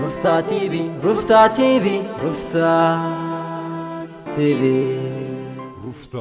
ሩፍታ ቲቪ፣ ሩፍታ ቲቪ፣ ሩፍታ ቲቪ። ሩፍታ።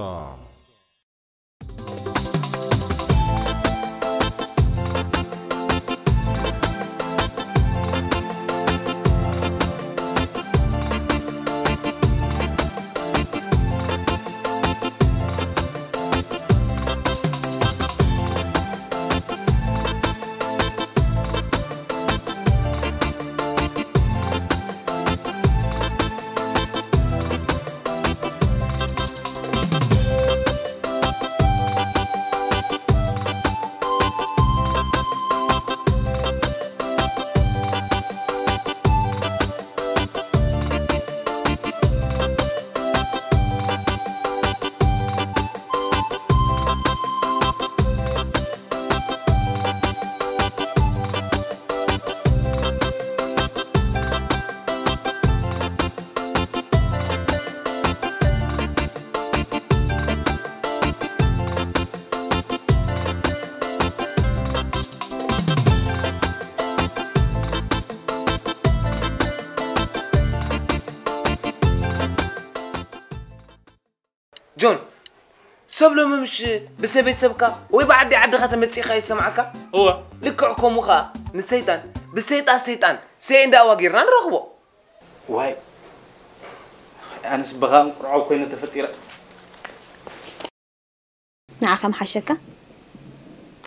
ጆን፣ ሰብ ሎሚ ምሽ ብሰበይ ሰብካ ወይ ብዓዲ ዓድኻ ተመጺእካ ይሰማዕካ? እወ። ልክዕ ከምኡ ኸኣ ንሰይጣን ብሰይጣ ሰይጣን ሰኤ እንዳኣዋጊርና ንረኽቦ። ዋይ፣ ኣነስ ብኻ እንቁርዖ ኮይነ ተፈጢረ። ንዓኻ ምሓሸካ?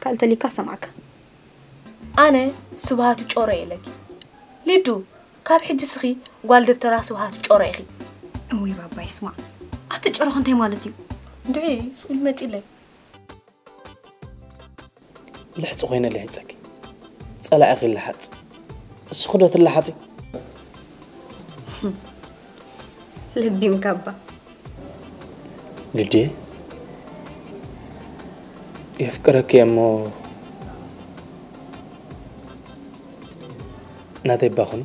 ካልእ ተሊካ ሰማዕካ። ኣነ ስብሃቱ ጮረ ኢለኪ። ሊዱ፣ ካብ ሕጂ ስኺ ጓል ደብተራ ስብሃቱ ጮረ ኢኺ። እውይ ባባይ ስማዕ። ኣቲ ጮረ እንታይ ማለት እዩ? እንድዒ፣ ስኡል መጺለይ። ልሕጺ ኮይነ ልሒጸኪ። ጸላኢኺ ይለሓጽ። እስኺ ዶ ትለሓጺ? ለቢምካ እባ። ልድየ፣ የፍቅረኪ እየ እሞ ናተይ እባ ኩኒ።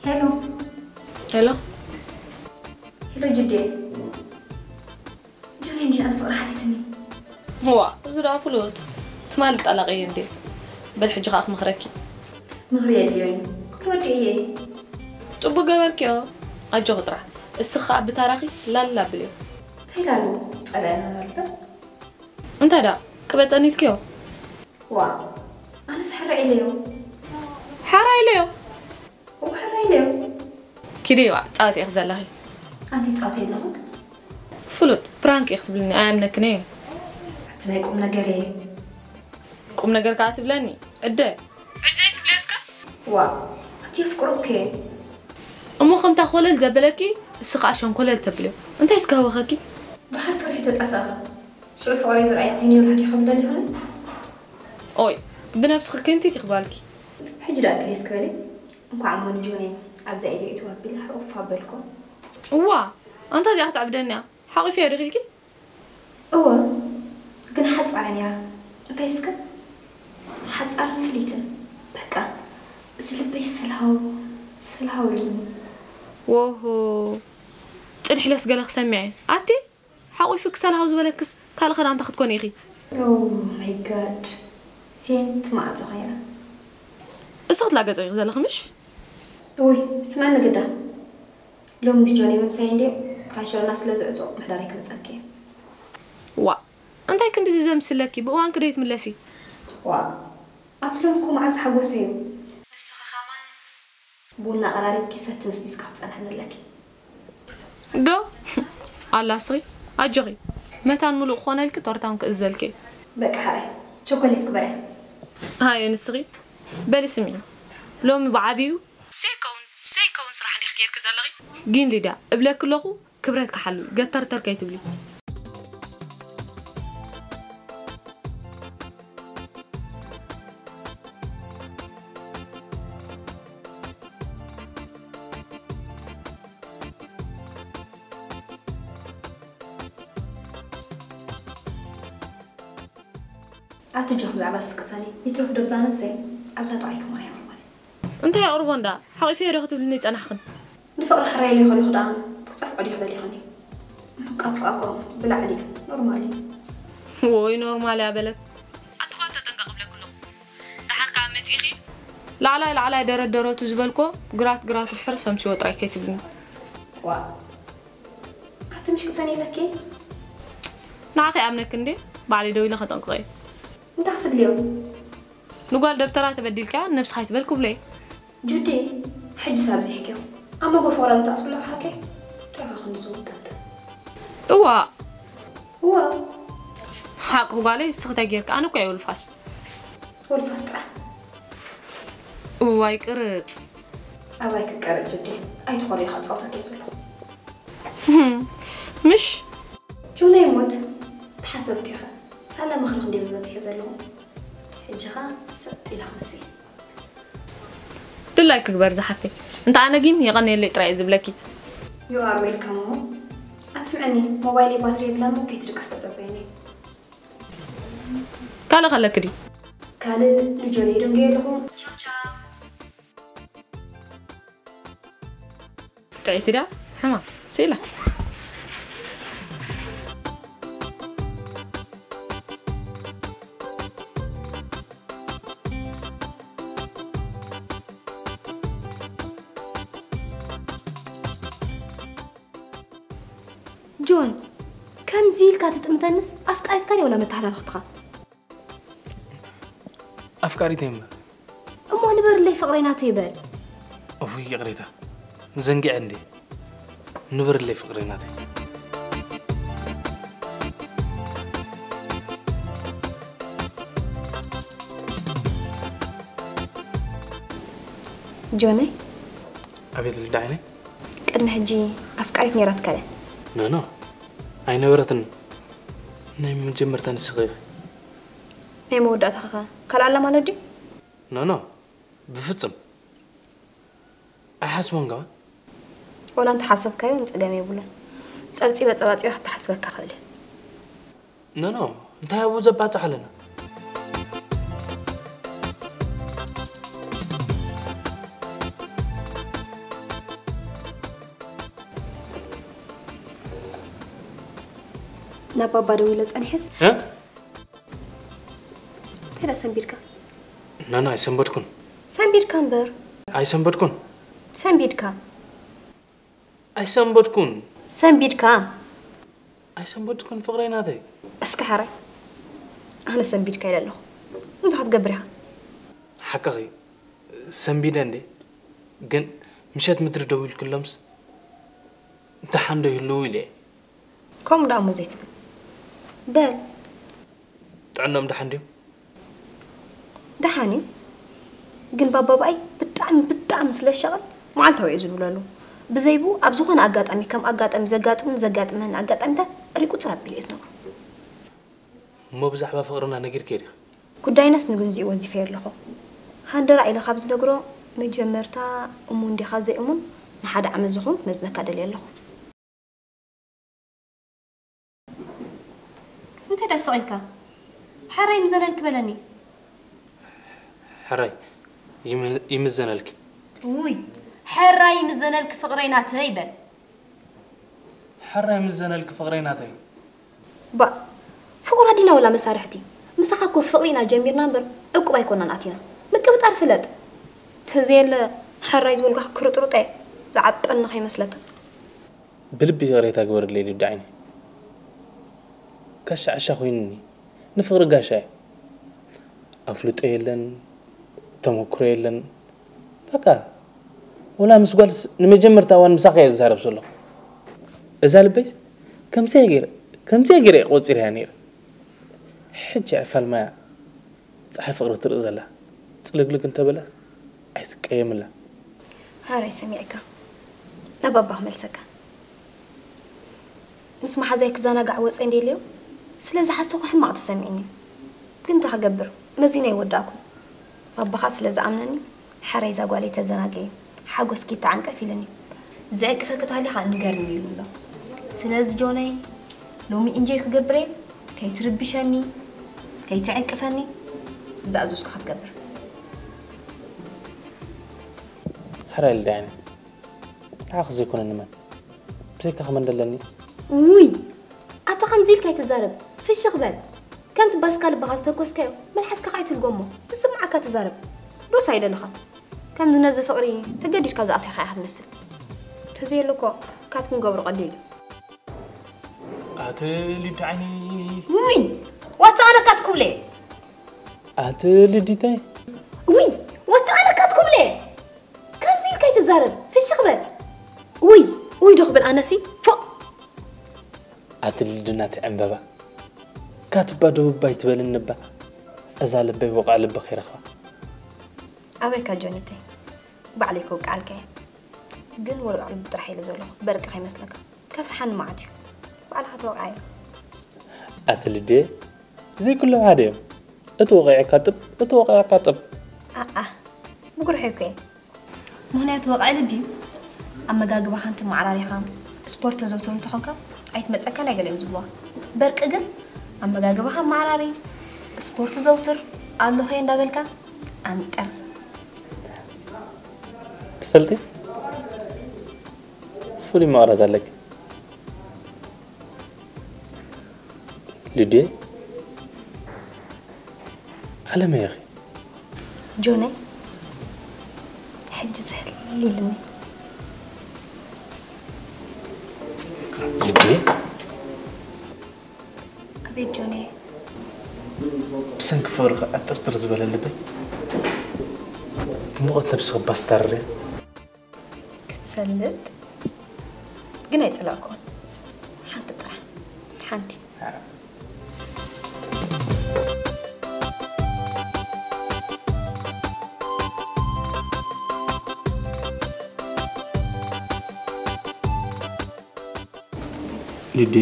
ሄሎ። ሄሎ። ሄሎ ጅዴ። ጆኒ እንዲ ኣነ ፍቕሪ ሓቲትኒ። ዋ፣ እዚ ደኣ ፍሉጥ። ትማሊ ጣላቂ እየ እንዴ። በል ሕጂ ኸኣ ክመኽረኪ። ምኽሪ የድልዮ እዩ። ኩሉ ወዲ እየ። ጽቡቅ ገበርክዮ። ኣጆኺ ጥራሕ። እስኺ ኸኣ ብታራኺ ላላ ብልዮ። እንታይ ላሉ? ጸላኢና ነበር። እንታይ ደኣ? ክበጸኒ ኢልክዮ? ዋ፣ ኣነስ ሕራይ ኢለዮ። ሓራይ ኢለዮ? እው፣ ሕራይ ኢለዮ። ኪዲ ዋ፣ ጻወት ኢኺ ዘለኺ። ኣንቲ ጻወት የለኹ። ፍሉጥ፣ ፕራንክ ኢኺ ትብልኒ፣ ኣየምነክን እየ። ኣቲ ናይ ቁም ነገር እየ። ቁም ነገር ከኣ ትብለኒ? ዕደ። ዕደ ትብልዮ እስከ? ዋ፣ ኣቲ የፍቅረኪ እየ። እሞ ከምታ ኮለል ዘበለኪ፣ እስኺ ከኣ ሸንኮለል ተብልዮ። እንታይ እስከ ሃወኸኪ? ደሓር ፈሪሑ ተጠፍእኻ። ሽዑ ፍቕረይ ዝረኣየ ዓይኑ ይብርህ ዲኻ ምደሊ ይኾነ? ኦይ፣ ብነብስኺ ክንቲት ኢኺ ጓልኪ። ሕጂ ደኣ ክልስ ክበሊ፣ እንኳዕ እሞ ንጆኒ ኣብዛ ኢደይ እትው ኣቢለ ሕቑፍ ኣበልኩ። እዋ፣ ኣንታ እዚኣ ክትዕብደኒ እያ። ሓቒፈያ ዶ ኢልኪ? እወ፣ ግን ሓጻር እያ ነይራ። እንታይ እስከ? ሓጻርን ፍልይትን። በቃ፣ እዚ ልበይ ሰልሃው፣ ሰልሃው ኢሉኒ። ወሆ፣ ጽንሒ ኢለስ ገለ ክሰምዕ እየ። ኣቲ፣ ሓቑፉ ክሳል ሃው ዝበለክስ ካልእ ኸዳንታ ክትኮኒ ኢኺ። Oh my God። ፌንት ማዕጾ ኸይራ። እስኺ ትላገጺ ኢኺ ዘለኺ ምሽ? ውይ፣ ስምዕኒ ግዳ። ሎሚ ጆኒ ምምሳይ እንድዩ፣ ካንሸሎና ስለ ዝዕጾ ምሕዳረይ ክመጸኪ እየ። ዋእ፣ እንታይ ክንድዚ ዘምስለኪ? ብእዋንኪ ዶ ኣይትምለሲ? ዋ፣ ኣቲ ሎሚ እኮ መዓልቲ ሓጎሰይ እዩ። ንስኺ ኸማን ቡና ኣቐራሪብኪ ሰቲ ነስኒስካ ክትጸንሕኒ ኣለኪ። ዶ? ኣላ እስኺ፣ ኣጆኺ። መታን ምሉእ ክኾነልኪ ቶርታውን ክእዘልኪ። በቃ ሓራይ፣ ቸኮሌት ግበርያ። ሃየ ንስኺ፣ በሊ ስምዒ። ሎሚ ብዓቢኡ ሰይከውን፣ ሰይከውን ስራሕ ዲኺ ጌርኪ ዘለኺ? ግን ሊድያ፣ እብለኪ ኣለኹ፣ ክብረትኪ ሓልዊ፣ ገተርተር ከይትብሊ። ኣቲ ጆክ ብዛዕባ ስቅሳኒ ይትረፍ ዶ ብዛ ነብሰይ ኣብዛ ጥራይ ክመኽያ ምርማን። እንታይ ኣቕርቦ እንዳ ሓቒፈዮ ዶ ክትብልኒ ይጸናሕኽን? ንፍቕሪ ሕራይ ኢለ ከለኹ ደኣ ክጸፍዖ ድዩ ክደሊኽኒ? ምሕቃፍ ከኣ እኮ ብላዕሊ እዩ። ኖርማል እዩ። ወይ ኖርማል እያ በለት። ኣቲ ኳ ተጠንቀቕ እብለኪ ኣለኹ። ደሓር ከኣ መጺእኺ ላዕላይ ላዕላይ ደረደረቱ ዝበልኮ ግራት ግራቱ ሕርስ ኣምስዎ ጥራይ ከይትብልኒ። ዋ ኣቲ ምሽ ቅሰን የለኪ? ንዓኺ ይኣምነኪ እንዴ? ባዕለይ ደው ኢለ ከጠንቅቐ እየ። እንታይ ክትብልዮ? ንጓል ደብተራ ተበዲልካ ነብስኻ ይትበል ክብሎ እየ። ጁዲ፣ ሕጅስ ኣብዚሕክዮ። ኣብ መጎ ፍቕራዊ ተኣትብሎ ክሓቂ? ትረኻ ክንዲ ዝውዳት። እዋ። እዋ። ሓቂ ጓለይ፣ እስኺ እንታይ ጌርካ? ኣነ እኮ እየ ወልፋስ። ወልፋስ ጥራሕ። እዋይ ቅርጽ። ኣባይ ክቀርጽ ጁዲ። ኣይትኾሪ ኢኻ ጻውተት እየ ዘሎ። ምሽ? ጁነይ ሞት። ተሓሰብኪ ኢኻ። ሳላ ምኽሪ ክንደይ ዝመጽእ ዘለኹ። ሕጂ ኸኣ ሰጥ ኢልካ መሲ። ድላይ ክግበር ዝሓፍተይ። እንተ ኣነ ግን የቐንየለይ ጥራይ እየ ዝብለኪ። You are welcome እሞ። ኣትስምዐኒ፣ ሞባይለይ ባትሪ የብላን እሞ ከይትድቅስ ተጸበየኒ። ካልእ ከለኪ ድዩ? ካልእ ንጆኒ ደንገየ ኣለኹ። ቻው ቻው። ጥዕይቲ ድያ? ሕማም ስኢላ። ጆን፣ ከምዚ ኢልካ ትጥምተንስ ኣፍቃሪትካ ድያ ወላ መተሓላለኽትኻ? ኣፍቃሪተይ እምበር። እሞ ንበርለይ ፍቕረይ ናተይ በል። እውይ ይቕሬታ፣ ዘንጊዐ እንዴ። ንበርለይ ፍቕረይ ናተይ። ጆነይ፣ ኣቤት ልዳ ዓይነይ። ቅድሚ ሕጂ ኣፍቃሪት ነይራትካ ድያ? ኖ ኖ፣ ኣይነበረትን። ናይ መጀመርታ ንስኺ ኢኺ። ናይ መወዳእታኻ ከ ካልእ ኣላ ማለት ድዩ? ኖ ኖ፣ ብፍጹም ኣይሓስቦን ከማን። ወላ እንተሓሰብካዮ ንጸገም የብሉን። ጸብጺበ ጸባጺበ ክተሓስበካ ክእል እየ። ኖ ኖ፣ እንታይ ኣብኡ ዘባጽሕ ኣለና? ናብ ባባ ደዊለ ጸኒሐስ? እ? እንታይ ደኣ ሰንቢድካ? ኖ ኖ፣ ኣይሰንበድኩን። ሰንቢድካ እምበር። ኣይሰንበድኩን። ሰንቢድካ። ኣይሰንበድኩን። ሰንቢድካ። ኣይሰንበድኩን ፍቕረይ ናተይ። እስከ ሓራይ። ኣነ ሰንቢድካ ኢለ ኣለኹ። እንታይ ክትገብር ኢኻ? ሓቅኺ፣ ሰንቢደ እንዴ። ግን ምሸት ምድሪ ደው ኢልክሎምስ ደሓን ዶ ይህልዉ ኢለ እየ። ከምኡ ደኣ እሞ ዘይትብል። በል። ጥዕኖም ደሓን ድዮም? ደሓን እዩ። ግን ባባ ብኣይ ብጣዕሚ፣ ብጣዕሚ ስለ ዝሸቕል መዓልታዊ እየ ዝብለሉ። ብዘይብኡ ኣብ ዝኾነ ኣጋጣሚ፣ ከም ኣጋጣሚ ዘጋጥሙን ዘጋጥመን ኣጋጣሚታት ሪቁጽር ኣቢለ እየ ዝነግሮ። እሞ ብዛዕባ ፍቕርና ነጊርክዮ ዲኺ? ጉዳይናስ ንግንዚኡ ወዚፈዮ ኣለኹ። ሃንደራ ኢለ ካብ ዝነግሮ፣ መጀመርታ እሙን ዲኻ ዘይእሙን፣ ንሓደ ዓመት ዝኸውን ክመዝነካ ደልየ ኣለኹ። እንታይ ደኣ ስቕ ኢልካ? ሕራይ ይምዘነልኪ በለኒ። ሕራይ ይም-፣ ይምዘነልኪ። ውይ፣ ሕራይ ይምዘነልኪ ፍቕረይ ናተይ በል። ሕራይ ይምዘነልኪ ፍቕረይ ናተይ። ባእ፣ ፍቑራት ዲና ወላ መሳርሕቲ? ምሳኻ እኮ ፍቕሪ ኢና ጀሚርና እምበር ዕቁብ ኣይኮናን ኣቲና። ምቅብጣር ፍለጥ። ተዘየለ ሕራይ ዝበልኳ ክርጥሩጠ እየ። ዝዓጠኒ ከይመስለካ። ብልቢ ይቕሬታ ግበርለይ ሊዱ ዓይነይ። ከሻ ዕሻ ኮይኑኒ። ንፍቕሪ ጋሻ እዩ። ኣፍልጦ የለን፣ ተመክሮ የለን። በቃ፣ ወላ ምስ ጓልስ ንመጀመርታ እዋን ምሳኻ እየ ዝዛረብ ዘለኹ። እዛ ልበይ ከምዚኣ ገይረ፣ ከምዚኣ ገይረ እየ ቆጺረያ ነይረ። ሕጂ ዕፋል ማያ ጸሓይ ፍቕሪ ትርኢ ዘላ። ጽልግልግ እንተበለ ኣይትቀየምላ። ሓራይ ሰሚዕካ። ናብ ኣባ ክመልሰካ። ምስ መሓዛይ ክዘናጋዕ ወፀ እንደ ኢለዮ፣ ስለ ዝሓሰኹ ሕማቕ ተሰሚዕኒ። ግን እንታይ ክገብር፣ መዚነ ኣይወዳእኩን። ኣባኻ ስለ ዝኣምነኒ፣ ሓራይ እዛ ጓለይ ተዘናግዒ፣ ሓጎስኪ ይተዓንቀፍ ኢሉኒ። ዝዕንቅፈኪ ተሃልዩ ኸኣ ንገርኒ ኢሉ ኣሎ። ስለዚ ጆነይ፣ ሎሚ ኢንጆይ ክገብር እየ፣ ከይትርብሸኒ፣ ከይትዕንቅፈኒ፣ ዝኣዘዝኩኻ ትገብር። ሕራይ ልዳይነ፣ ንዓኺ ዘይኮነ ንመን? ብዘይካኺ መን ደለኒ? ውይ፣ ኣታ ከምዚ ኢልካ ኣይትዛረብ፣ ፍሽኽ በል። ከምቲ ባስካ ልብኻ ዝተኮስካዮ፣ መልሓስካ ኸኣ ኣይትልጎሞ፣ ዝስምዓካ ተዛረብ። ዶስ ኣይደለኻን። ከምዚ ነዚ ፍቕሪ ተገዲድካ ዝኣተኻ ኢኻ ትመስል። ተዘየሎ እኮ ካት ክንገብሮ ቀሊል እዩ። ኣቲ ልዲ ዓይኒ። ውይ፣ ዋታ ኣነ ካት ኩብለ። ኣቲ ልዲተይ። ውይ፣ ዋታ ኣነ ካት ኩብለ። ከምዚ ኢልካ ኣይትዛረብ፣ ፍሽኽ በል። ውይ፣ ውይ ዶ ክብል ኣነሲ፣ ፎእ። ኣቲ ልዲ ናተይ ዕምበባ። ካትባ ደቡብ ኣይትበልኒ እባ። እዛ ልበይ ወቕዕ ልቢ ከይረኽባ። ኣበይካ ጆኒተይ፣ ባዕለይ ከውቅዓልካ እየ። ግን ወልዕ ልቢ ጥራሕ ኢለ ዘለኹ፣ በርቂ ከይመስለካ። ከፍርሓኒ መዓት እዩ። ባዕልኻ ተወቕዓዮ። ኣቲ ልዴ፣ ዘይኩሎም ሓደ እዮም። እቲ ወቒዕካ ጥብ፣ እቲ ወቒዕካ ጥብ። ኣኣ፣ ብጉርሒ እኮ እየ። ምኽንያቱ ወቕዒ ልቢ፣ ኣመጋግባኻ እንትመዓራሪኻ፣ ስፖርት ተዘውትር እንተኾንካ፣ ኣይትመጸካን እያ ገለ እዮም ዝብልዋ። በርቂ ግን፣ ኣመጋግባኻ ኣመዓራሪ፣ ስፖርት ዘውትር፣ ኣለኹ እየ እንዳበልካ፣ ኣንጠር። ትፈልጢ? ፍሉይ መቐረት ኣለኪ። ልዴ፣ ዓለመይ ኢኺ። ጆነይ፣ ሕጂ ዝሕል ኢሉኒ። ልዴ፣ ኣቤት ጆነይ። ብሰንኪ ፍቕሪ ከኣ ጥርጥር ዝበለ ልበይ ብሙቐት ነብሲ ክባስ ተርርያ። ክትሰልጥ ግን ኣይጸላእኩን። ሓንቲ ጥራሕ። ሓንቲ። ልዴ፣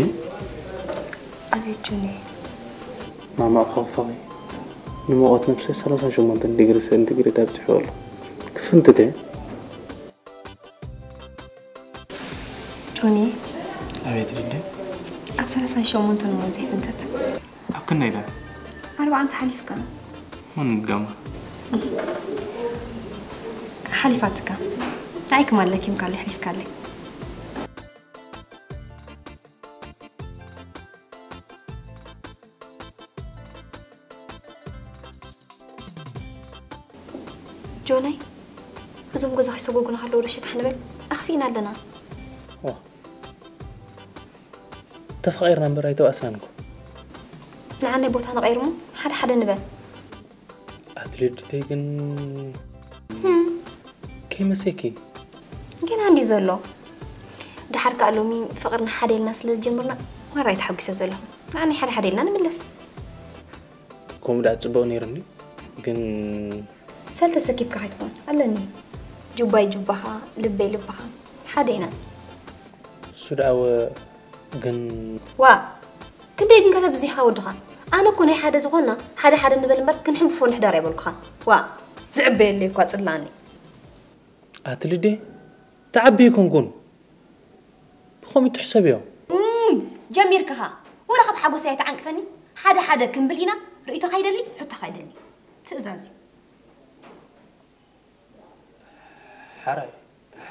ኣቤት ጆኒ። ማማ ፎኽፎኺ ንሙቐት ነብሰይ ሰላሳ ሸሞንተ ዲግሪ ሴንቲግሬድ ኣብፂሑ ኣሎ። ክፍንትት እየ። ጆኒ፣ ኣቤት ልዴ። ኣብ ሰላሳን ሸሞንተን እሞ ዘይፍንትት። ኣብ ክንደይ ኢለ? ኣርባዓን ተሓሊፍካ። መን ድጋማ? ሓሊፋትካ። ንዓይ ክማን ለኪምካለይ፣ ሓሊፍካለይ። ጆናይ፣ እዞም ገዛ ከይሰጎጉና ከለዉ ዶ ሽታሕ ንበል? ኣኽፊእና ኣለና። ዋ፣ ተፋቒርና እምበር ኣይተባእስናን እኮ። ንዓናይ ቦታ ንቐይር እሞ ሓደ ሓደ ንበል። ኣትሌትተይ ግን ህም፣ ከይመሰኪ። ገና እንዲ ዘሎ። ደሓር ከኣ ሎሚ ፍቕርና ሓደ ኢልና ስለ ዝጀምርና ማራ እየ ተሓጒሰ ዘለኹ። ንዓናይ ሓደ ሓደ ኢልና ንምለስ። ከምኡ ደኣ ጽቡቕ ነይሩ እንዲ፣ ግን ሰል ተሰኪፍካ ከይትኾን ኣለኒ። ጁባይ ጁባኻ፣ ልበይ ልብኻ። ሓደ ኢና። እሱ ደኣ ወ-፣ ግን ዋ፣ ክንደይ ግን ከተብዚሕካ ወድኻ። ኣነ እኮ ናይ ሓደ ዝኾንና ሓደ ሓደ ንበል እምበር ክንሕንፍፎ ንሕዳር ኣይበልኩኻን። ዋ፣ ዝዕበየለይ እኳ ጽላኒ። ኣቲ ልዴ፣ ተዓቢ ኣይኮንኩን። ብኸምኡ ትሕሰብዮ። እይ፣ ጀሚርክኻ። ወረ ካብ ሓጎሰይ ኣይተዓንቅፈኒ። ሓደ ሓደ ክንብል ኢና። ርእይቶኻ ይደሊ፣ ሕቶኻ ይደሊ። ትእዛዝ እዩ። ሓራይ፣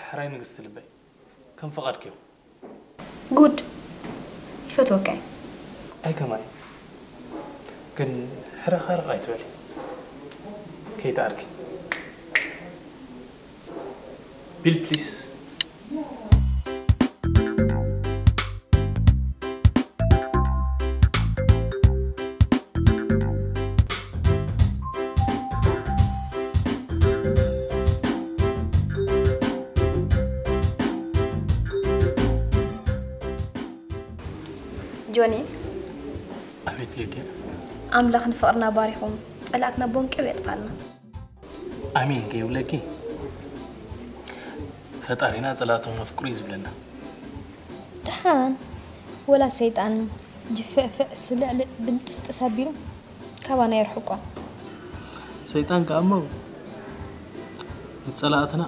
ሓራይ ንግስቲ ልበይ። ከም ፍቓድኪ ይኹን። ጉድ። ይፈትወካ እየ። ኣይ ከማይ። ግን ሕረኻርኽ ኣይትበሊ። ከይትኣርጊ። ቢል ፕሊስ። ጆኒ፣ ኣቤት ሊድያ። ኣምላኽ ንፍቕርና ባሪኹም ጸላእትና ቦንቂሩ የጥፋልና። ኣሜን ከይብለኪ ፈጣሪና ጸላእቶም ኣፍቅሩ እዩ ዝብለና። ደሓን ወላ ሰይጣን ጅፍዕፍዕ ስልዕልዕ ብንጥስጥስ ኣቢሉ ካባና የርሕቆ። ሰይጣን ከኣ እሞ ንጸላእትና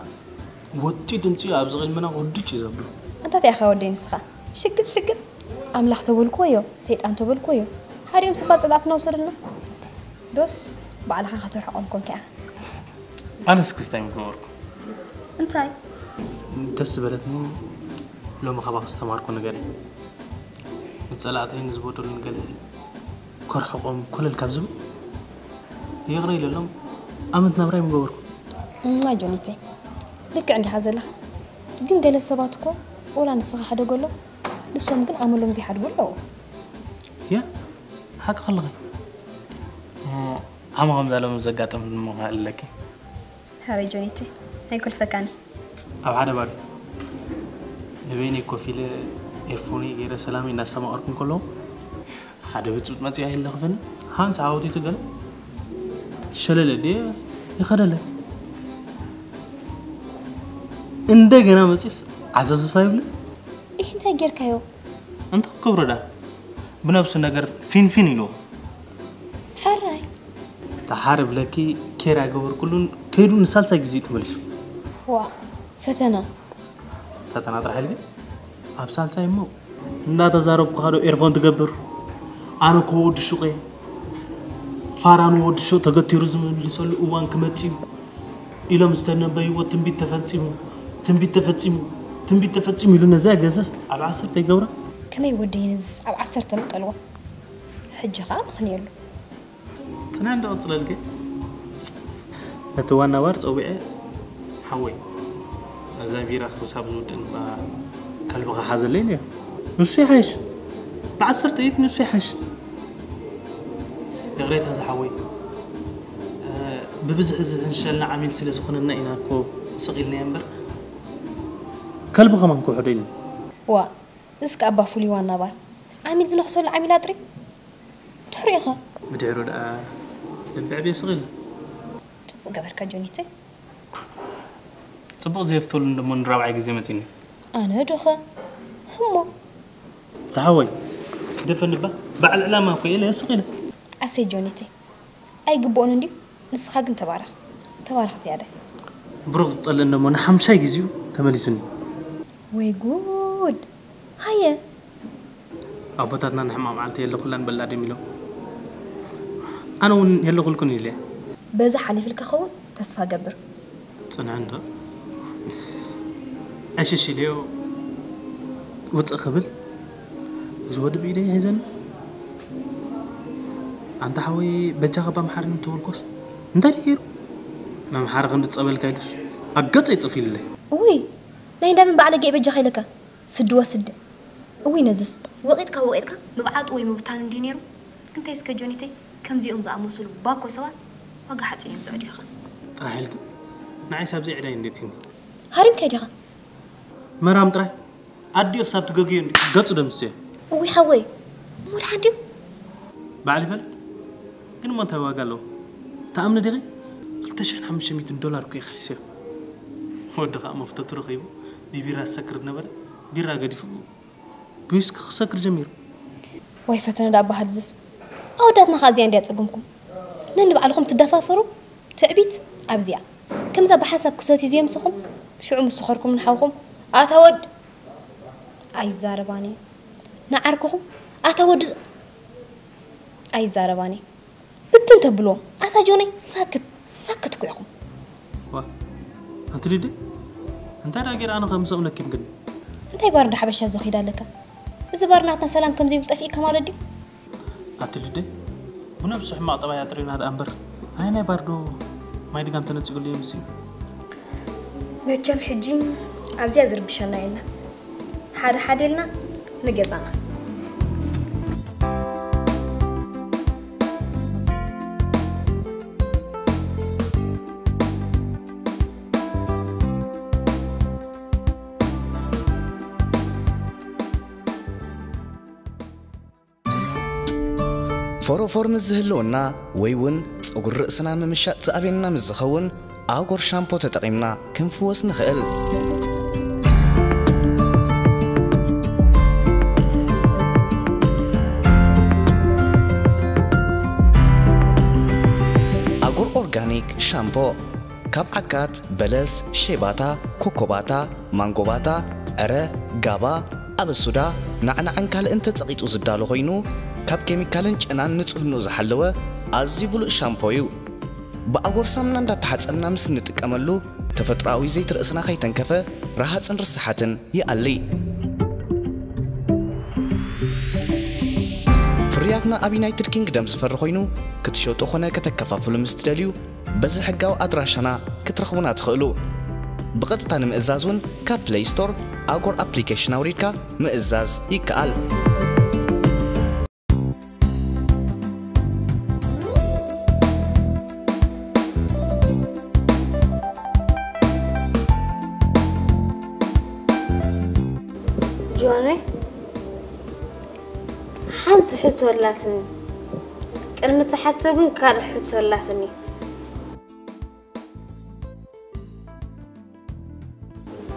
ወጢ ድምፂ ኣብ ዝቕድመና ወድች እዩ ዘብሉ። ኣንታ እንታይ ኢኻ ወደይ ንስኻ? ሽግጥ ሽግጥ ኣምላኽ ተበልክዎ እዮ፣ ሰይጣን ተበልክዎ እዮ። ሓዲኦም ስባ ጸላእትና ውሰዱልና። ዶስ ባዕልኻ ከተርሕቆም ኮንካ ኢኻ። ኣነስ ክስታይ ምገበርኩ። እንታይ? ደስ ዝበለትኒ ሎሚ ካባኺ ዝተማርኩ ነገር እዩ። ንጸላእተይ ንዝበደሉን ገለ ከርሕቆም ኮለል ካብ ዝብል ይቕረ ኢለሎም ኣመት ናብራይ ምገበርኩ። እማ ጆኒተይ፣ ልክዕ እንዲኻ ዘለኻ። ግን ገለ ሰባት እኮ ወላ ንስኻ ሓደጎሎም፣ ንሶም ግን ኣመሎም ዘይሓድጉ ኣለዉ። ያ፣ ሓቂ ከለኺ። ዓመ ከምዛ ሎሚ ዘጋጠመት ምዃን ኣለኪ። ሓረይ ጆኒተይ፣ ኣይኮልፈካኒ። ኣብ ሓደ ባር ንበይነይ ኮፍ ኢለ ኤርፎነይ ገይረ ሰላመይ እናስተማቐርኩ እንከለኹ ሓደ ብፅብጥ መፂኡ ኣይለኽፍን ሃንስ ዓወቲቱ ገለ ሸለለ ድየ ይኸደለ እንደገና መፂስ ዓዘዝፋ ይብለ ይህ እንታይ ጌርካዮ? እንታይ ክገብሮ ዳ ብነብሱ ነገር ፊንፊን ኢልዎ ሓራይ ተሓር ብለኪ ኬር ኣይገበርኩሉን ከይዱ ንሳልሳይ ግዜ ተመሊሱ ዋ ፈተና ፈተና ጥራሕ ኢልኪ ኣብ ሳልሳይ እሞ እናተዛረብኩ ካዶ ኤርፎን ትገብር ኣነ ኮ ወዲ ሹቕ እየ ፋራ ንወዲ ሹቕ ተገቲሩ ዝምልሰሉ እዋን ክመጽእ እዩ ኢሎም ዝተነበይዎ ትንቢት ተፈጺሙ ትንቢት ተፈጺሙ ትንቢት ተፈጺሙ ኢሉ ነዛ ገዘስ ኣብ ዓሰርተ ይገብራ ከመይ ወደይ ንዝስ ኣብ ዓሰርተ ምቀልዎ ሕጂ ኸዓ ምኽንየሉ ጽናን ዶ ቅጽለልከ ነቲ ዋና ባር ጸዊዐ ሓወይ ነዛ ቢራ ክሳብ ዝውድእ እንባ ከልብኻ ሓዘለይ ኢለዮ ንሱ ይሓይሽ ብዓሰርተ ኢድ ንሱ ይሓይሽ ይቕሬታ ዝሓወይ ብብዝሒ ዝህንሸልና ዓሚል ስለ ዝኾነና ኢና እኮ ስቕ ኢልናዮ እምበር ከልቢ ከማን ክውሕዶ ኢልና ዋ እስከ ኣባ ፍሉይ ዋና ባር ዓሚል ዝነኽሰሉ ዓሚል ኣጥሪ ድሕሪኡ ኸ ብድሕሩ ደኣ ልቢ ዕብየ ስቕ ኢልና ጽቡቕ ገበርካ ጆኒተይ ጽቡቕ ዘየፍተሉ እንደሞ ንራብዓይ ግዜ መጺኒ ኣነ ዶኸ ህሞ ዝሓወይ ክደፈኒ እባ በዓል ዕላማ እኮ ኢለ ስቕ ኢለ ኣሰይ ጆኒተይ ኣይግብኦን እንድዩ ንስኻ ግን ተባረኽ ተባረኽ ዝያዳ ብሩኽ ዝጸልእ እንደሞ ንሓምሻይ ግዜኡ ተመሊሱኒ ወይ ጉድ ሃየ ኣቦታትና ንሕማቕ መዓልቲ የለኹላን በላ ድዮም ኢሎም ኣነ እውን የለኹልኩን ኢለ በዛ ሓሊፍልካ ኸውን ተስፋ ገብር ጽንዕንዶ ዕሽሽ ኢለዮ ውፅእ ክብል እዚ ወዲ ብኢደይ ሒዘኒ ኣንታ ሓወይ በጃኻ ባምሓርኒ ተበልኮስ እንታይ ድዩ ገይሩ መምሓሪ ክንዲ ፀበልካ ኢሉስ ኣገፀይ ጥፍ ኢልለይ እውይ ናይ እንዳምን ባዕለጌ በጃኻ ኢለካ ስዲ ወስዲ እውይ ነዝስ ወቒጥካ ወቒጥካ ምብዓጡ ወይ ምብታን እንዲ ነይሩ እንታይ እስከ ጆኒተይ ከምዚኦም ዝኣመሰሉ ባኮ ሰባት ዋጋ ሓፂን እዮም ዘዕድዩኻ ጥራሕ ኢልኪ ንዓይ ሳብ ዘይዕዳይ እንዴት ይኒ ሃሪምካይ ዲኻ መራም ጥራይ ኣዲኡ ክሳብ ትገግዮ ገጹ ደምስዮ እውይ ሓወይ እሞ ድሓን ድዩ ባዕል ይፈልጥ ግን እሞ እንታይ ዋጋ ኣለዎ ተኣምኒ ዲኺ 2500 ዶላር እኮ ይኽሕስዮ ወዲ ከዓ መፍተቱ ረኺቡ ብቢራ ዝሰክር ነበረ ቢራ ገዲፉ ብዊስኪ ክሰክር ጀሚሩ ዋይ ፈተነ ዳ በሃል ዝስ ኣወዳትና ከዓ እዚኣ እንዲያ ፀጉምኩም ነንባዕልኹም ትደፋፈሩ ትዕቢት ኣብዚኣ ከምዛ ብሓንሳብ ክሰትዩ ዘየምስኹም ሽዑ ምስ ሰኸርኩም ንሓውኹም ኣታ ወድ ኣይዛረባን እየ ንዓርክኹም ኣታ ወድ ኣይዛረባን እየ ብትን ተብልዎም ኣታ ጆነይ ሳክት ሳክት እኮ ኢኹም ዋ ኣንቲ ሊዲ እንታይ ዳ ገይረ ኣነ ከም ሰብነኪም ግን እንታይ ባር እንዳ ሓበሻ ዘኺዳ ኣለካ እዚ ባር ናትና ሰላም ከም ዘይብል ጠፊእካ ማለት ድዩ ኣቲ ልደይ ብነብሱ ሕማቕ ጠባይ ኣጥሪና ደኣ እምበር ኣየናይ ባር ዶ ማይ ድጋም ተነጺጉሉ የምስዩ መቸም ሕጂ ኣብዚኣ ዝርብሸና የለን ሓደ ሓደ ኢልና ንገዛና ፎሮፎር ምስ ዝህልወና ወይ እውን ጸጉሪ ርእስና ምምሻጥ ዝኣብየና ምስ ዝኸውን ኣጎር ሻምፖ ተጠቒምና ክንፍወስ ንኽእል። ኣጎር ኦርጋኒክ ሻምፖ ካብ ዓካት፣ በለስ፣ ሼባታ፣ ኮኮባታ፣ ማንጎባታ፣ ዕረ፣ ጋባ፣ ኣበሱዳ፣ ናዕናዕን ካልእን ተጸቒጡ ዝዳሎ ኮይኑ፣ ካብ ኬሚካልን ጨናን ንጽህንኡ ዝሓለወ ኣዝዩ ብሉጽ ሻምፖ እዩ። ብኣጎር ሳሙና እንዳተሓጸብና ምስ እንጥቀመሉ፣ ተፈጥሮኣዊ ዘይቲ ርእስና ከይተንከፈ፣ ረሃጽን ርስሓትን ይኣሊ። ፍርያትና ኣብ ዩናይትድ ኪንግደም ዝፈሪ ኮይኑ፣ ክትሸጡ ኾነ ከተከፋፍሉ ምስ ትደልዩ፣ በዚ ሕጋዊ ኣድራሻና ክትረኽቡና ትኽእሉ። ብቐጥታ ንምእዛዝ እውን ካብ ፕለይ ስቶር ኣጎር ኣፕሊኬሽን ኣውሪድካ ምእዛዝ ይከኣል። ጆነይ፣ ሓንቲ ሕቶ ኣላትኒ። ቅድሚ ትሓቶ ግን ካልእ ሕቶ ኣላትኒ።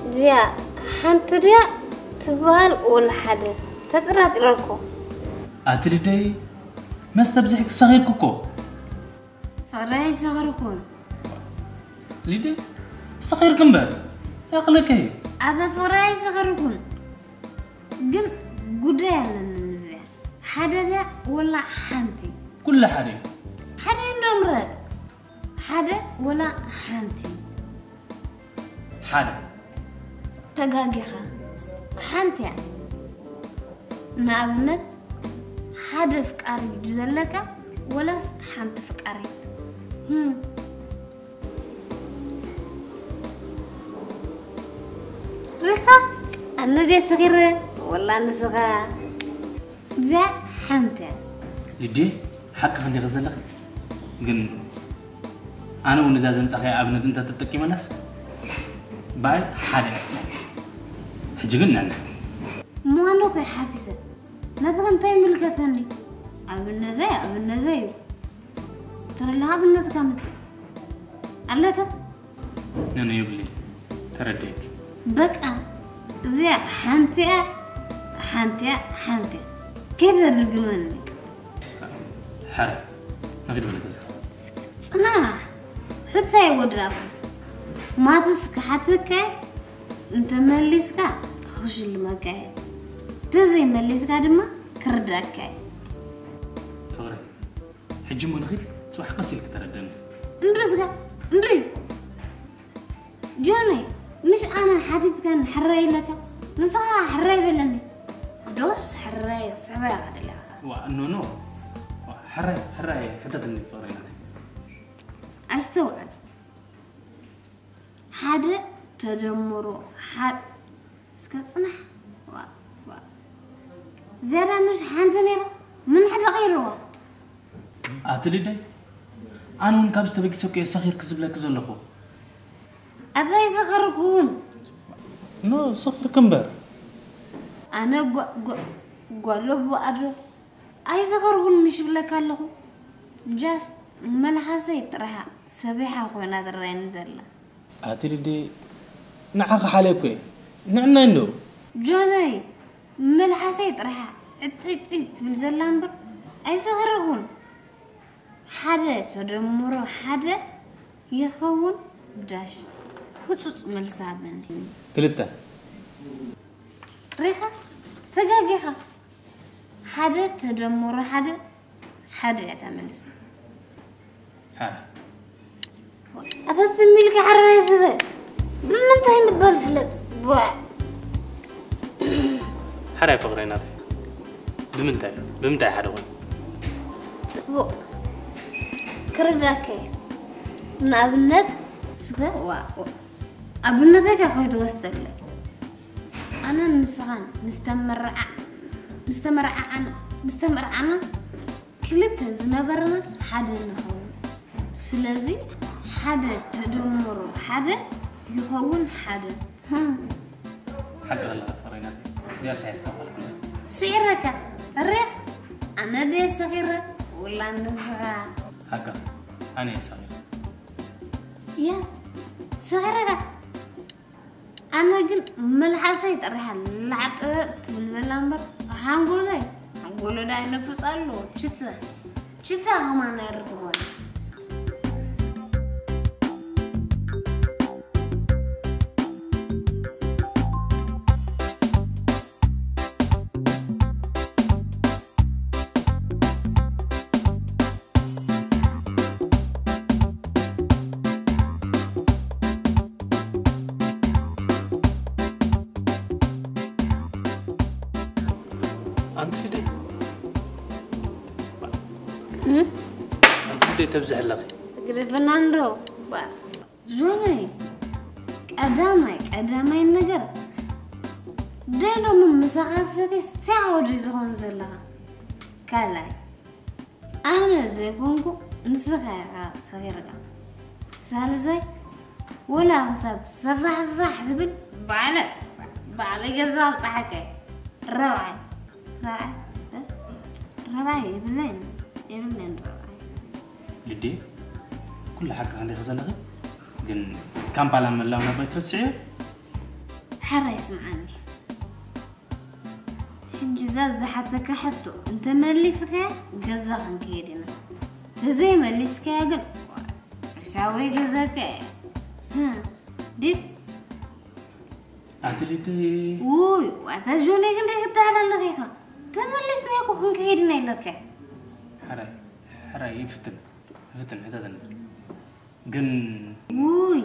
እዚኣ ሓንቲ ድያ ትበሃል ወላ ሓደ? ተጠራጢረ እኮ። ኣቲ ልደይ፣ መስተ ብዝሕኪ ሰኺርኪ እኮ። ፍቕረይ ኣይሰኸርኩን። ሊደይ፣ ሰኺርኪ እምበር። ያቕለከይ። ኣታ ፍቕረይ ኣይሰኸርኩን። ግን ጉዳይ ኣለኒ ምስዚኣ። ሓደ ድያ ወላ ሓንቲ? ኩሉ ሓደ እዩ። ሓደ እንዶ ምረጽ። ሓደ ወላ ሓንቲ? ሓደ። ተጋጊኻ። ሓንቲ እያ። ንኣብነት ሓደ ኣፍቃሪ ድዩ ዘለካ ወላስ ሓንቲ ኣፍቃሪት? ህም። ሪኻ? ኣነ ድየ ሰኺረ ወላ ንስኻ? እዚኣ ሓንቲ እያ። ልድየ ሓቅኺ እንዲኺ ዘለኺ፣ ግን ኣነ እውን እዛ ዘምጻእኻያ ኣብነት እንተተጠቂመላስ ብኣይ ሓደ እያ። ሕጂ ግን ነንሕድ። እሞ ኣነ እኮ እየ ሓቲተ፣ ናትኻ እንታይ ይምልከተኒ? ኣብነተይ ኣብነተይ እዩ። ተረለኻ ኣብነትካ ምጽእ ኣለካ። ነነ የብለይ ተረደየኪ። በቃ እዚኣ ሓንቲ እያ ሓንቲ እያ ሓንቲ እያ። ከይተድግመኒ። ሓረ ንኺድ በለ ገዛ። ጽናሕ ሕቶይ ኣይወዳእኩን። ማትስ ክሓተካ እየ፣ እንተመሊስካ ክሽልመካ እየ፣ እንተዘይመሊስካ ድማ ክርዳእካ እየ። ፍቕረይ ሕጂ እሞ ንኺድ፣ ጽባሕ ቀስ ኢልኪ ተረደኒ። እምብሪ ስጋ እምብሪ። ጆነይ፣ ምሽ ኣነ ሓቲትካኒ ሕራይ ኢለካ፣ ንስኻ ሕራይ በለኒ። ዶስ ሕራይ ክስሕባ ኢኻ ደሊኻ? ዋእ ኖ ኖ። ሕራይ ሕራይ ሕተትኒ ፍቕረይ ናተይ። ኣስተውዕል። ሓደ ተደምሮ ሓደ እስከ ጽናሕ። ዋእ ዋእ። ዝያዳ ምሽ ሓንቲ ነይራ፣ ምን ሕደ ቀይርዋ? ኣቲ ልደይ፣ ኣነ እውን ካብዚ ተበጊሰ እኮ እየ ሰኺርኪ ዝብለኪ ዘለኹ። ኣታ ኣይሰኸርኩን። ኖ፣ ሰኺርኪ እምበር። ኣነ ጓ- ጓ- ጓል ኣቦ ኣዶ ኣይሰኸርኩን ምሽ ይብለካ ኣለኹ። ጃስት መልሓሰይ ጥራሓ ሰቢሓ ኮይና ትረኣየኒ ዘላ። ኣቲ ልደይ፣ ንዓኺ ሓልየ እኮ እየ። ንዕናይ እንዶ። ጆነይ፣ መልሓሰይ ጥራሓ ዕጥይጥይ ትብል ዘላ እምበር ኣይሰኸርኩን። ሓደ ተደምሮ ሓደ ይኸውን ዳሽ። ህጹጽ መልሲ ሃበኒ። ክልተ። ሪኻ? ተጋጊኻ። ሓደ ተደምሮ ሓደ ሓደ እያ እታ መልሲ። ሓራ። ኣታ ትም ኢልካ ሓራይ ትበል። ብምንታይ ምባል ፍለጥ? ቧዕ። ሓራይ ፍቕረይ ናተይ። ብምንታይ? ብምንታይ ሓደ ኮይኑ? ጽቡቕ። ክርዳእካ እየ። ንኣብነት፣ ስጋ፣ ዋ፣ ዋ። ኣብነተይ ካብ ከይትወስደለይ። ኣነን ንስኻን ምስ ተመርዓ-፣ ምስ ተመርዓዓና፣ ምስ ተመርዓና፣ ክልተ ዝነበረና ሓደ ንኸውን። ስለዚ ሓደ ተደምሮ ሓደ ይኸውን ሓደ። ህም። ሓቂ ኣለኻ ፍቕረይ ናተይ። እዚኣስ ኣየስተብሃልኩን። ስዒረካ። ርእ፣ ኣነ ድየ ሰኺረ? ውላ ንስኻ ሓቃ ኣነ እየ ሰኺረ። ያ ሰኺረካ ኣነ ግን መልሓሰይ ጥሪሓ ላዕጠ ትብል ዘላ እምበር ሓንጎለይ ሓንጎሎ ዳ ይነፍፅ ኣሎ። ችተ ችተ ከማን ኣይርክቦን። ኣንቲ ልደይ ኣንቲ ልደይ ተብዝሕ ኣለኺ። ግደፈና እንዶ ጆነይ፣ ቀዳማይ ቀዳማይ ነገር ደሎሞ ምሳኻ ሰተይ ስቲያ ወዲ ዝኾኑ ዘለኻ ካልኣይ ኣነ ዘይኮንኩ ንስኻ ኢኻ ሰኺርካ። ሳልሳይ ወላ ክሳብ ሰፋሕፋሕ ትብል ባዕለ ባዕለ ገዛ ኣብፀሓከ። ረብዓይ ረብዓይ ረብዓይ የብለይን የብለይን ረብዓይ። ልዴ ኩሉ ሓቂ ከንዲኺ ዘለኺ ግን ካምፓላ ምህላው ናባይ ትረስዕዮ። ሕራይ ስምዓኒ ሕጂ እዛ ዝሓተካ ሕቶ እንተመሊስካያ ገዛ ክንከይድ ኢና። ተዘይመሊስካያ ግን ርሳወይ ገዛካ እየ። ድብ ኣንቲ ልዴ ውይ ዋታ ጆነይ ክንደይ ክትዳሃል ኣለኺ ኢኻ። ተመሊስና እኮ ክንከይድ ኢና ኢለካ። ሕራይ ሕራይ ይፍትን ይፍትን ሕተተኒ ግን ውይ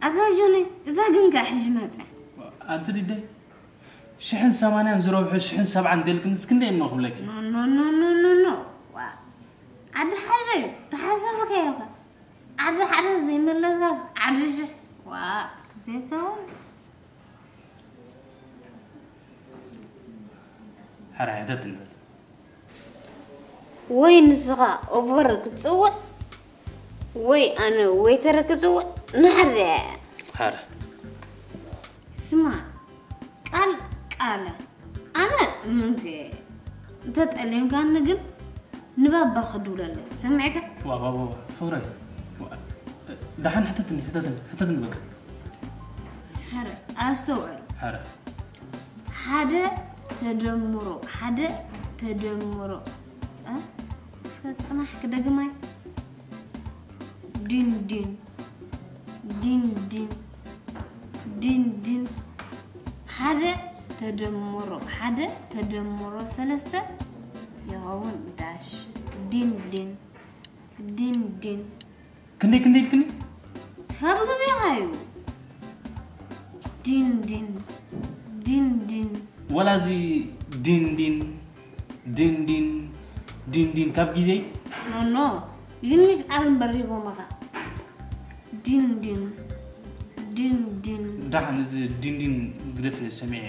ኣታ ጆነይ እዛ ግን ከ ሕጂ መፀ። ኣንቲ ልዴ ሽሕን ሰማንያን ዝረብሑ ሽሕን ሰብዓን ደልክንስ ክንደይ እሞ ክብለኪ። ኖኖኖኖኖኖ ዓዲ ሓደ እዩ ተሓሰብካዮ ከ ዓዲ ሓደ ዘይመለስካስ ዓዲ ሽሕ ዋ ዘይከውን። ሕራይ ሕተት ንበል። ወይ ንስኻ ኦቨር ክትፅውዕ ወይ ኣነ ዌይተር ክፅውዕ ንሓደ እያ። ሓረ ስማ ቃል ቃለ ኣነ ምንት እየ እንተጠሊምካኒ ግን ንባባ ክድውለለ ሰሚዕካ። ዋ ዋ ዋ ፍቕረይ ዋ፣ ደሓን ሕተትኒ ሕተትኒ ሕተትኒ በቃ። ሓረ ኣስተውዕል። ሓረ ሓደ ተደምሮ ሓደ ተደምሮ እ? እስከ ፅናሕ ክደግማይ ዲን ዲን ዲን ዲን ዲን ዲን ሓደ ተደምሮ ሓደ ተደምሮ ሰለስተ ይኸውን ዳሽ ዲን ዲን ዲን ዲን ክንደይ ክንደይ ኢልክኒ? ካብ ግዜኻ እዩ ዲን ዲን ዲን ዲን ወላ እዚ ዲን ዲን ዲን ዲን ዲን ዲን ካብ ግዜይ ኖኖ ይንሽ ኣልምበር ይቦመኻ ዲን ዲን ዲን ዲን ደሓን እዚ ዲን ዲን ግደፍ ሰሚዐ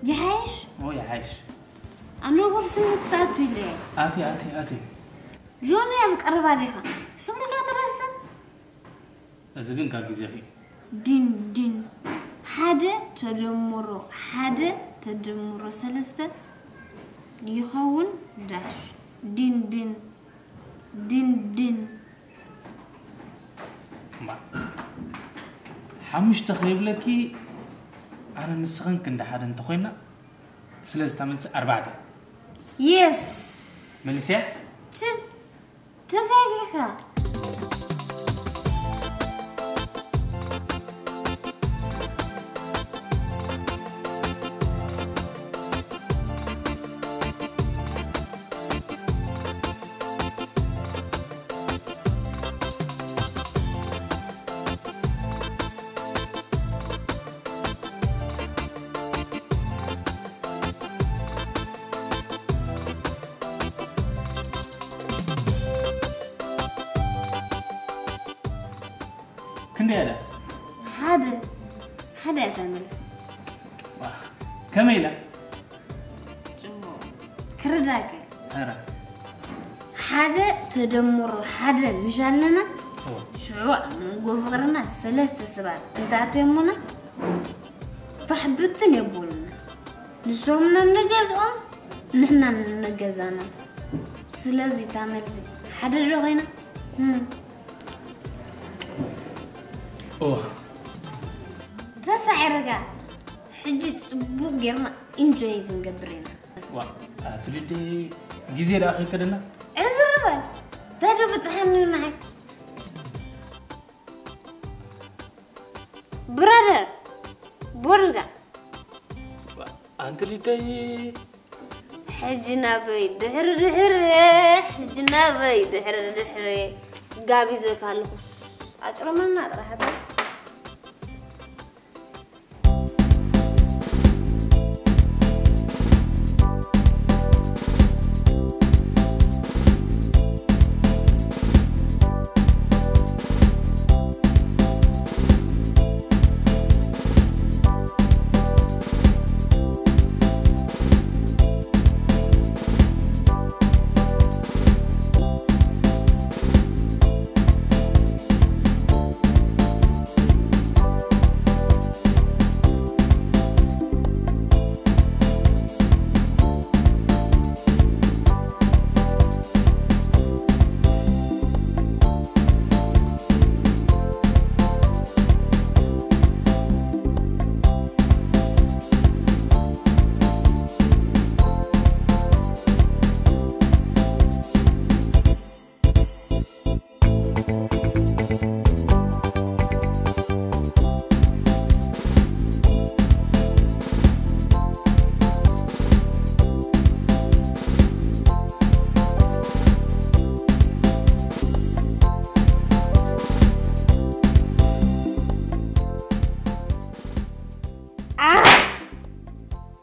ይሓይሽ ኦ ይሓይሽ ኣነ ጎብ ስምት ታቱ ኢለ ኣቲ ኣቲ ኣቲ ጆኒ ኣብ ቀረባ ዲኻ ስምልካ ትረስም እዚ ግን ካብ ግዜኺ ዲን ዲን ሓደ ተደምሮ ሓደ ተደምሮ ሰለስተ ይኸውን ዳሽ ዲን ዲን ዲን ዲን እምበኣር ሓሙሽተ ከይብለኪ ኣነ ንስኽን ክንዲ ሓደ እንተኾይና ስለዚ እታ መልሲ ኣርባዕተ የስ መሊስያ ችን ተጋጊኻ ክንደይ ኣለ ሓደ ሓደ እያ መልሲ ከመይ ኢላ ክርዳከ ኧረ ሓደ ተደምሮ ሓደ ምሽ ኣለና ኦ፣ ሽዑ ኣብ መንጎ ፍቕርና ሰለስተ ሰባት እንታተየሙና ፋሕ ብትን የብሉና ንሶም ነንገዝኦም ንሕና ነንገዛና ስለዚ እታ መልሲ ሓደ ዶ ኮይና? እም። ኦ ተሳዒርካ። ሕጂ ጽቡቕ ጌርና ኢንጆይ ክንገብር ኢና። ዋ ኣትሊዲ ግዜ ደኣ ከይከደና። ዕዝር በል። እንታይ ዶ ብጽሓኒ ንዓይ? ብራደር ቦርጋ ኣንቲ ሊደይ ሕጂ ናበይ ድሕሪ ድሕሪ ሕጂ ናበይ ድሕሪ ድሕሪ ጋቢዘካ ኣለኹ። ኣጭረመና ጥራሕ።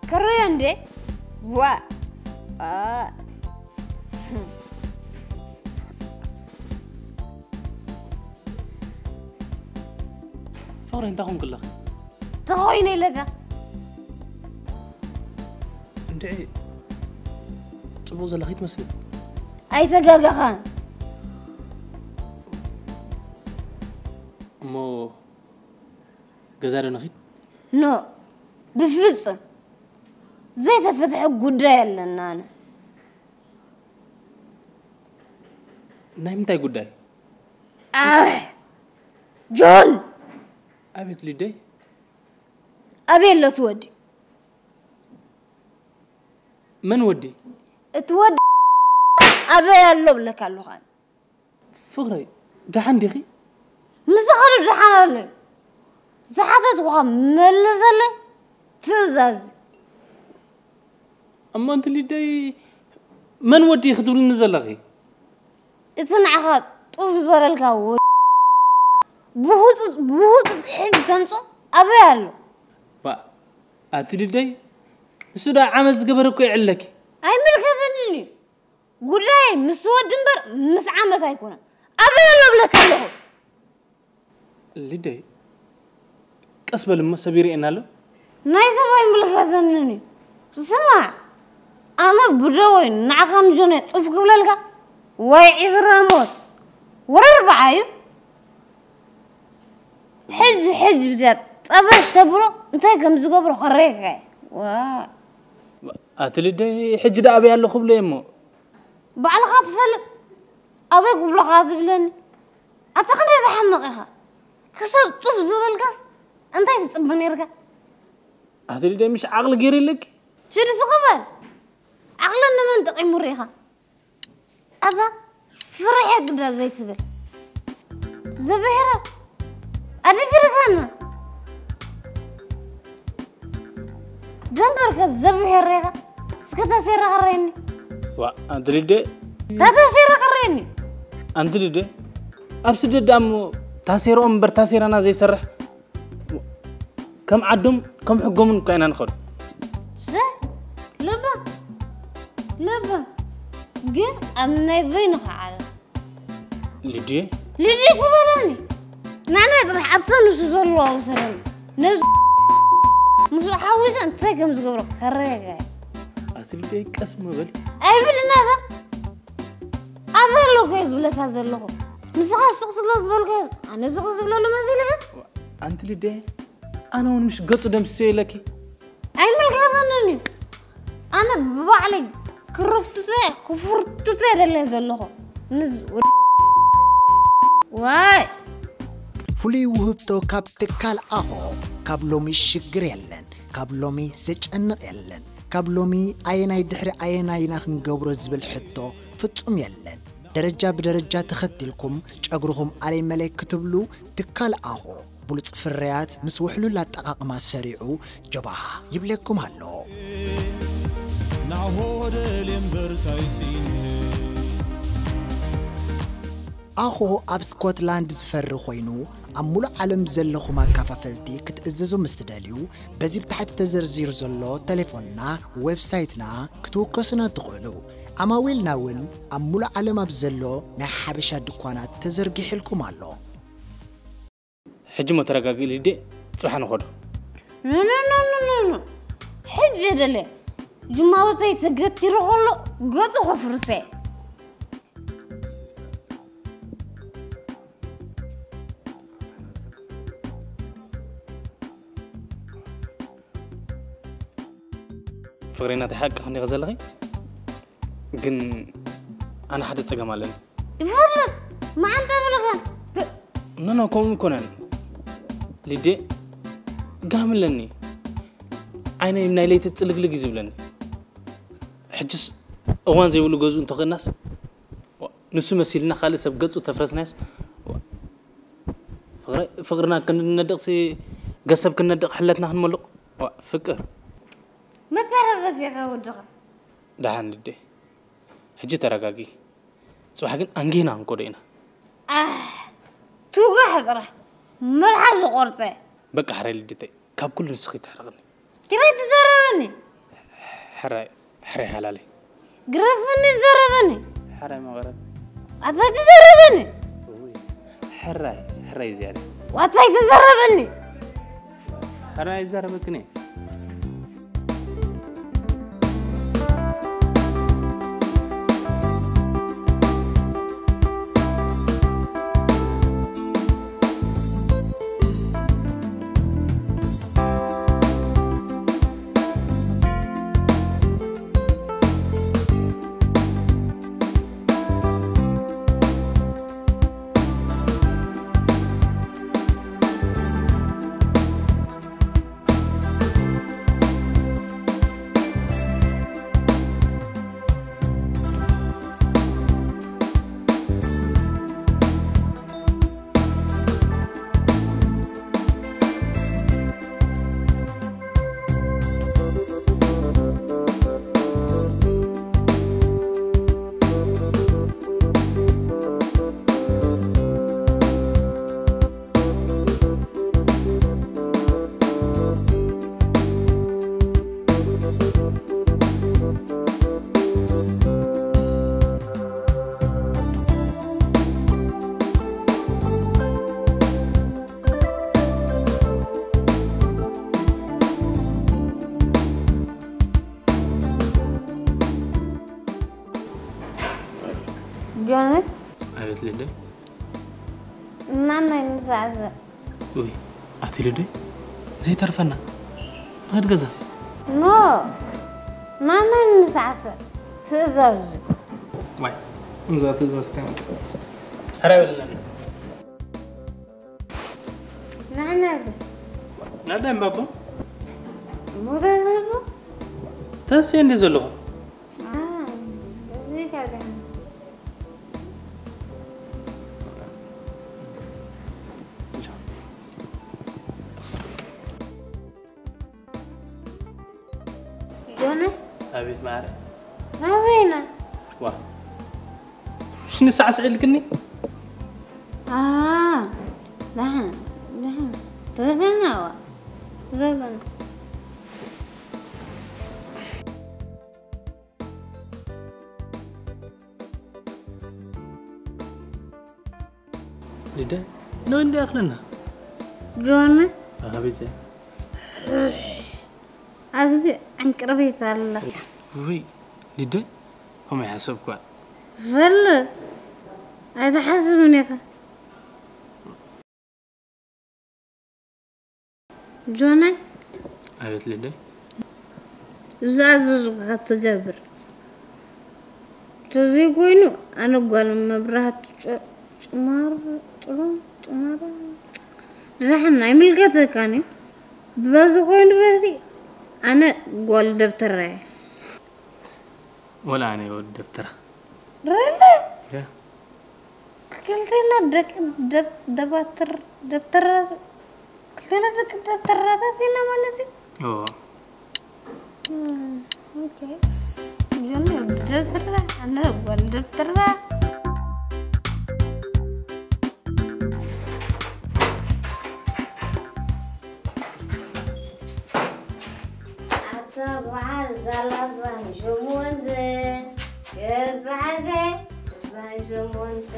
ከረዮ እንዴ ዋ ፍቕረይ እንታይ ኮንክለኺ? ተኾይነ ኢለካ እንድዒ ጽቡቕ ዘለኺ ትመስል። ኣይተጋገኻን። እሞ ገዛ ዶ ንኺድ? ኖ ብፍጽም ዘይተፈትሐ ጉዳይ ኣለና ኣነ። ናይ ምንታይ ጉዳይ? ኣሕ ጆን ኣቤት ሊደይ። ኣበይ ኣሎ እቲ ወዲ? መን ወዲ? እቲ ወዲ ኣበይ ኣሎ ብለካ ኣለኹ ኣነ። ፍቕረይ ደሓን ዲኺ? ምስ ዝኸዱ ደሓን ኣሎ። ዝሓተትኩኻ መልሰለይ ትእዛዝ እዩ። እሞ ኣንቲ ሊደይ መን ወዲ ክትብልኒ ዘለኺ? እቲ ንዓኻ ጡፍ ዝበለልካ ወዲ ብህፁፅ ብህፁፅ ሕጂ ተምፅኦ ኣበይ ኣሎ? ባ ኣቲ ሊደይ ንሱ ደኣ ዓመት ዝገበረ እኮ ይዕለኪ። ኣይምልከተንን እዩ ጉዳይ ምስ ወዲ እምበር ምስ ዓመት ኣይኮነን። ኣበይ ኣሎ ብለካ ኣለኹ። ሊደይ ቀስ በል እሞ ሰብ ይርእየና ኣሎ። ናይ ሰብ ኣይምልከተንን እዩ። ስማዕ ኣነ ብደወይ ንዓኻ ንጆነ ጡፍ ክብለልካ ወይ ዒስራ ሞት ወረ ኣርባዓ እዩ። ሕጂ ሕጂ ብዚያ ጠበሽ ተብሎ እንታይ ከም ዝገብሮ ከረየካ እዩ። ዋ ኣቲ ሊደይ ሕጂ ደኣ ኣበይ ኣለኹ ብለየ እሞ ባዕልኻ ትፈልጥ ኣበይ ክብሎኻ ትብለኒ። ኣታ ክንደይ ዝሓመቕ ኢኻ። ክሳብ ጡፍ ዝበልካስ እንታይ ትጽበ ነርካ? ኣቲ ሊደይ ምሽ ዓቕሊ ገይሩ ኣለኪ። ሽድ ስቕበል ዓቕለን ንመን ጠቒሙ ሪኢኻ? ኣታ ፍርሕ ግዳ ዘይትብል ዘብሄራ ኣደፊርካና ደንበርከ ዘብሄር ሬኻ እስከ ታሴራ ቀረኒ ዋ ኣንቲ ሊደ ታታሴራ ቀረኒ ኣንቲ ሊደ ኣብ ስደት ደኣ እሞ ታሴርኦም እምበር ታሴራና ዘይሰርሕ ከም ዓዶም ከም ሕጎምን እኳ ኢና ንኸዱ ሰ ልባ ልባ ግን ኣብ ናይ በይንኻ ዓለም ሊድየ ልድየ ትበለኒ ናና ጥራሕ ኣብቲ ንሱ ዘለዎ ኣውሰደኒ ነዚ ምስኡ ሓዊሰ እንታይ ከም ዝገብሮ ከረጋጋየ ኣቲ ሊድየ ቀስ ምበል ኣይብል እናታ ኣበይ ኣለኩ እየ ዝብለካ ዘለኹ ንስኻ ስቕ ስለ ዝበልካዮ ኣነ ስቕ ዝብለሉ መሲልካ ኣንቲ ሊድየ ኣነ እውን ምሽ ገጹ ደምስሰዮ ኢለኪ ኣይምልከተንን እዩ ኣነ ብባዕለይ ክርፍቱተ ክፍርቱተ ደለ ዘለኹ ንዝ ዋይ ፍሉይ ውህብቶ ካብ ትካል ኣሆ። ካብ ሎሚ ሽግር የለን፣ ካብ ሎሚ ዘጨንቕ የለን፣ ካብ ሎሚ ኣየናይ ድሕሪ ኣየናይ ኢና ክንገብሮ ዝብል ሕቶ ፍጹም የለን። ደረጃ ብደረጃ ተኸቲልኩም ጨጉርኹም ኣለይ መለይ ክትብሉ ትካል ኣሆ ብሉጽ ፍርያት ምስ ውሕሉል ኣጠቓቕማ ሰሪዑ ጀባሃ ይብለኩም ኣሎ። ናሆ ደልየምበር ታይሲን ኣኾ ኣብ ስኮትላንድ ዝፈሪ ኮይኑ ኣብ ሙሉእ ዓለም ዘለኹም ኣካፋፈልቲ ክትእዝዙ ምስ ትደልዩ በዚ ብታሕቲ ተዘርዚሩ ዘሎ ቴሌፎንና ዌብሳይትና ክትውከሱና ትኽእሉ። ዓማዊልና እውን ኣብ ሙሉእ ዓለም ኣብ ዘሎ ናይ ሓበሻ ድኳናት ተዘርጊሕልኩም ኣሎ። ሕጂ ሞ ተረጋጊ ሊዴ፣ ጽባሕ ንኸዶ። ኖ ኖ ኖ ኖ ኖ ኖ ሕጂ የደለ ጅማወተይ ተገቲሩ ከሎ ገጹ ከፍርሰ ፍቕሬና ተሓቂ ክንዲኸ ዘለኺ ግን ኣነ ሓደ ጸገም ኣለኒ። ይፈልጥ መዓንተ ብልኻ ኖ ኖ ከምኡ ይኮነን ሊዴ፣ ጋም ኣለኒ ዓይነይ ናይ ለይቲ ጽልግልግ እዩ ዝብለኒ። ሕጅስ እዋን ዘይብሉ ገዝኡ እንተኾናስ ንሱ መሲልና ካልእ ሰብ ገጹ ተፍረስናስ ፍቕርና ክንነድቕሲ ገሰብ ክንነድቕ ሕለትና ክንመልቕ ፍቅር መተረረስ ኢኻ ወድኻ ደሓን ልዴ ሕጂ ተረጋጊ። ጽባሕ ግን ኣንጊህና ክንኮዶ ኢና። ኣህ ትውጋሕ ጥራሕ መልሓስ ዝቆርፀ በቃ ሕራይ ልድተይ ካብ ኩሉ ንስኺ ታረቕኒ። ትራይ ትዘረበኒ ሕራይ ሕራይ ሓላለይ። ግረፍኒ ትዘረበኒ ሕራይ መቐረት ኣታ ትዘረበኒ ሕራይ ሕራይ ዝያደ ዋታይ ትዘረበኒ ሕራይ ይዛረበክኒ። ጆነ ኣቤት ልደይ። እናመይ ንዛዕዘዕ ውይ ኣቲ ልደይ ዘይተርፈና ንኸድ ገዛ ኖ ናመይ ንዛዕዘዕ ትእዛዙ ዋይ እዛ ትእዛዝ ከመ ሰራ ይበለና ንዕነብ ናዳ እምባቦ ሞተ ዝህቡ ተስየ እንደ ዘለኹ በዚ ካልገና ጆነ ኣቤት ማዕረ ናበይና ዋ ሽኒ ሳዕስዕ ኢልክኒ ደሓን ደሓን ትረፈና ዋ ትረፈና ልደ ኖ እንዲ ኣኽለና ጆነ ኣቤት ኣብዚ ዕንቅርቤት ኣላ ውይ ልደ ከምኡ ይሓሰብኳ ፈልጥ ኣይትሓስብን ኢኻ ጆነ ኣቤት ልደ ዝኣዘዝኩኻ ትገብር ተዘይኮይኑ ኣነ ጓል መብራህቲ ጨ- ጭማር ጥሩ ጭማር ድራሕን ኣይምልከተካን እዩ። በዚ ኮይኑ በዚ ኣነ ጓል ደብተራ እየ። ወላ ኣነ ወዲ ደብተራ ረለ ያ ክልቴና ደቂ ደብ- ደባትር ደብተራ ክልቴና ደቂ ደብተራታት ኢና ማለት እዩ። ኦ ኦኬ ጀሚር ደብተራ ኣነ ጓል ደብተራ ኣታ በዓል ሰላሳን ሸሞንተ ከብዝሓከ ስሳን ሸሞንተ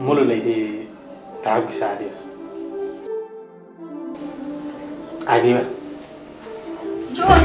ሙሉእ ለይቲ ተሓጒሰ ዓዲበ። ዓዲበ። ጆን